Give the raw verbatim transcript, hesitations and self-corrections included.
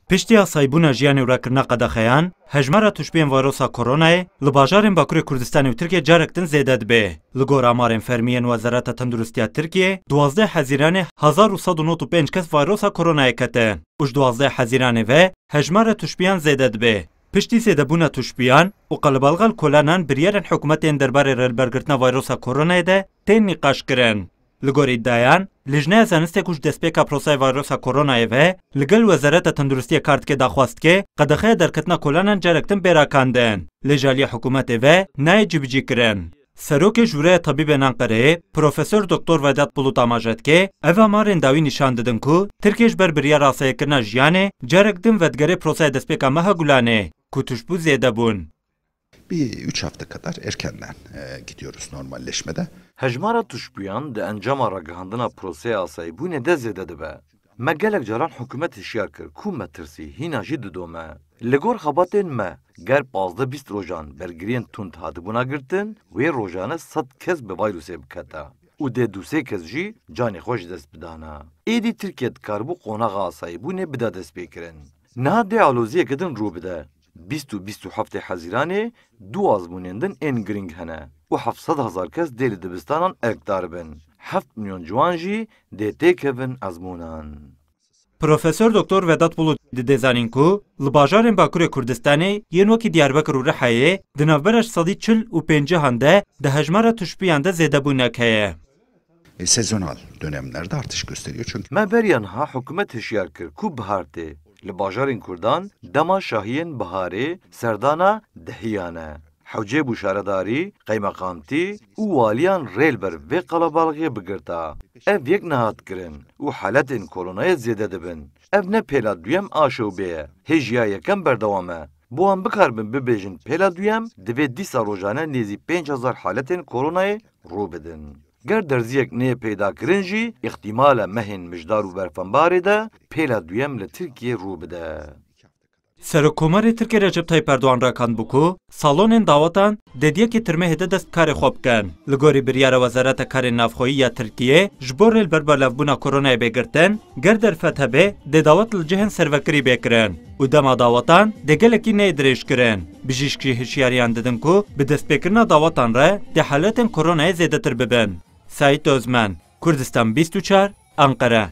Piştî asaybûna jiyanê û rakirina qedexeyan, hejmara tûşbiyên vayrosa koronayê li bajarên Bakurê Kurdistanê û Tirkiyê carek din zêde dibe. Li gor amarên fermî yên Wezareta Tenduristiya Tirkiyê, duwazdeh Hezîranê hezar û sed û nod û pênc kes vayrosa koronayê kete û ji duwazdeh Hezîranê ve hejmara tûşbiyan zêde dibe. Piştî zêdebûna tûşbiyan û qelebalxa li kolanan biryarên hikûmetê yên derbarê rêlbergirtina vayrosa koronayê de tên nîqaşkirin. Li gor îdiayan, Lijneya Zanistê ku ji destpêka prosayê vayrosa koronayê ve li gel Wezareta Tenduristiyê kar dike daxwaz dike qedexeya derketina kolanan carek din bê rakandin. Lê ji aliyê hikûmetê ve nayê cîbicîkirin. Serokê Jûreya Tebîbên Enqereyê, Profesor Doktor Vedat Bulut amaje dike, ev amarên dawî nîşan didin ku Tirkiye ji ber biryara asayekirina jiyanê carek din vedigere prosaya destpêka meha Gulanê, ku tûşbû zêde bûn. Bir üç hafta kadar erkenden e, gidiyoruz normalleşmede. Hejmara tûşbûyan di encama ragihandina proseya asayîbûnê de zêde dibe. Me gelek caran hikûmet hişyar kir ku metirsî hîna jî didome. Li gor xebatên me, ger pazdeh bîst rojan bergiriyên tund hatibûna girtin, wê rojane sed kes bi vayrusê biketa û dê du sê kes jî canê xwe ji dest bidana. Êdî Tirkiye dikaribû qonaxa asayîbûnê bida destpêkirin. Niha dê aloziyeke din rû bide. Bîst û bîst û heftê Hezîranê du azmûnên din ên girîng hene û heft sed hezar kes dê li dibistanan erkdar bin. Heft milyon ciwan jî dê têkevin ezmûnan. Profesor Doktor Vedat Bulut dide zanîn ku li bajarên Bakurê Kurdistanê yên wekî Diyarbekir û Rihayê di navbera ji sedî çil û pêncî han de di hejmara tûşbiyan de zêdebûnek heye. E, sezonal dönemlerde artış gösteriyor çünkü. Me beriya niha hikûmet hişyar kir ku bihar tê. Li bajarên Kurdan dema şahiyên biharê serdana dehiyan e. Hewceyb û şaredarî, qeymeqamtî û waliyan rê li ber vê qelebalixê bigirta. Ev yek nehat kirin û haletên koronayê zêde dibin. Ev ne pêla duyem a şewbê ye. Hêj ya yekem berdewam e. Bo em bikaribin bibêjin pêla duyem, divê dîsa rojane nêzî pênc hezar haletên koronayê rû bidin. Ger derziyek neyê peyda kirin jî, îxtîmal e mehên mijdar û berfembarê de pêla duyem li Tirkiyê rû bide. Serokkomarê Tirkiyê Recep Tayyip Erdogan rakandbû ku salonên dawetan dê di yekê Tirmehê de dest bi karê xwe bikin. Li gorî biryara Wezareta Karên Navxweyî ya Tirkiyê, ji bo rê li ber belavbûna koronayê bê girtin, ger derfet hebe, dê dawet li cihên servekirî bê kirin û dema dawetan dê gelekî neyê dirêjkirin. Bijîşk jî hişyariyan didin ku bi destpêkirina dawetan re dê haletên koronayê zêdetir bibin. Saîd Ozmen, Kurdistan bîst û çar, Enqere.